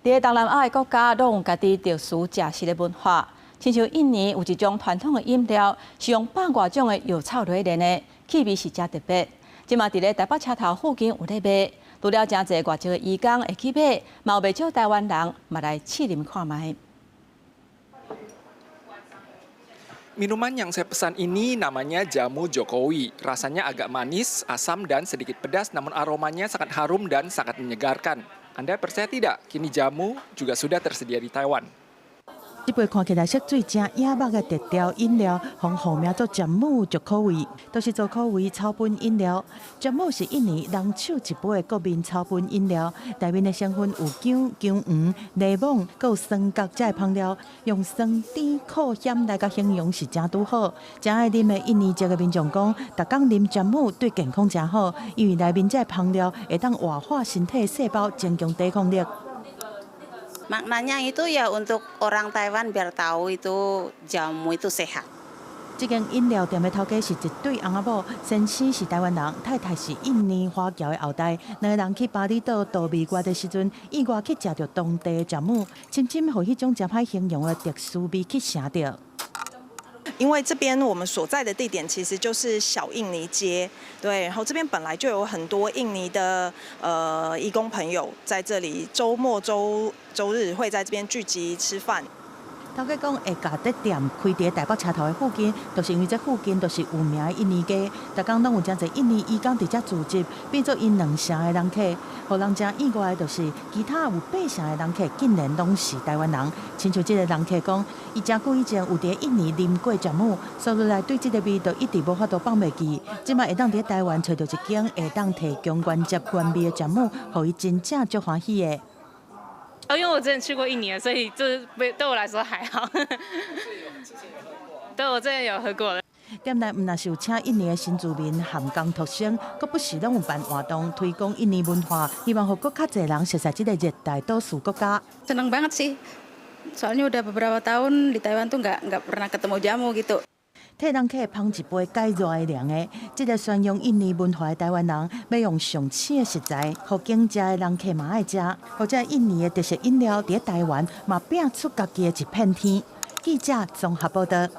佇東南亞的國家，攏有家己特殊食食的文化。親像印尼有一種傳統的飲料，是用百外種的藥草來煉的，氣味是誠特別。這馬佇咧台北車頭附近有咧賣，除了誠濟外籍的移工會去買，嘛有袂少台灣人嘛來試啉看覓。 Minuman yang saya pesan ini namanya Jamu Jokowi. Rasanya agak manis, asam, dan sedikit pedas, namun aromanya sangat harum dan sangat menyegarkan. Anda percaya tidak? Kini jamu juga sudah tersedia di Taiwan. 這杯看起來色水誠野目的特調飲料，予號名做 Jamu Jokowi，就是做可威草本飲料。Jamu 是印尼人手一杯的國民草本飲料，內面的成分有薑、薑黃、檸檬，閣有酸角這个香料，用酸甜苦鹹來共形容是誠拄好。誠愛啉的印尼籍的民眾講，逐工啉 Jamu 對健康誠好，因為內面這个香料會當活化身體細胞，增強抵抗力。 Maknanya itu ya untuk orang Taiwan biar tahu itu jamu itu sehat. 這間飲料店的頭家是一對翁仔某，先生是台灣人，太太是印尼華僑的後代。兩個人去巴厘島度蜜月的時陣，意外去食著當地的 jamu，深深予彼種誠歹形容的特殊味去晟著。因為這邊我們所在的地點其實就是小印尼街，對，然後這邊本來就有很多印尼的移工朋友在這裡，週末、週週日會在這邊聚集吃飯。頭家講會共這店開佇台北車頭的附近，就是因為這附近都是有名的印尼街，逐工攏有誠濟印尼移工佇遮聚集，變做𪜶兩成的人客。予人誠意外的就是，其他有八成的人客竟然攏是台灣人。親像這個人客講，伊誠久以前有佇印尼啉過 jamu，所以來對這个味道一直無法度放袂記。這馬會當佇台灣揣著一間會當提供原汁原味的 jamu，予伊真正足歡喜的。哦，因為我之前去過印尼，所以這對我來說還好。對，我之前有喝過的。店內毋但是有請印尼的新住民含工托生，閣不時攏有辦活動推廣印尼文化，希望予閣較濟人熟悉這個熱帶島嶼國家。 Senang banget sih, soalnya udah beberapa tahun di Taiwan tuh nggak pernah ketemu jamu gitu. 替人客捧一杯解熱的涼的，這个宣揚印尼文化的台灣人，欲用上鮮的食材，予經食的人客嘛愛食，予這印尼的特色飲料佇台灣嘛拚出家己的一片天。記者綜合報道。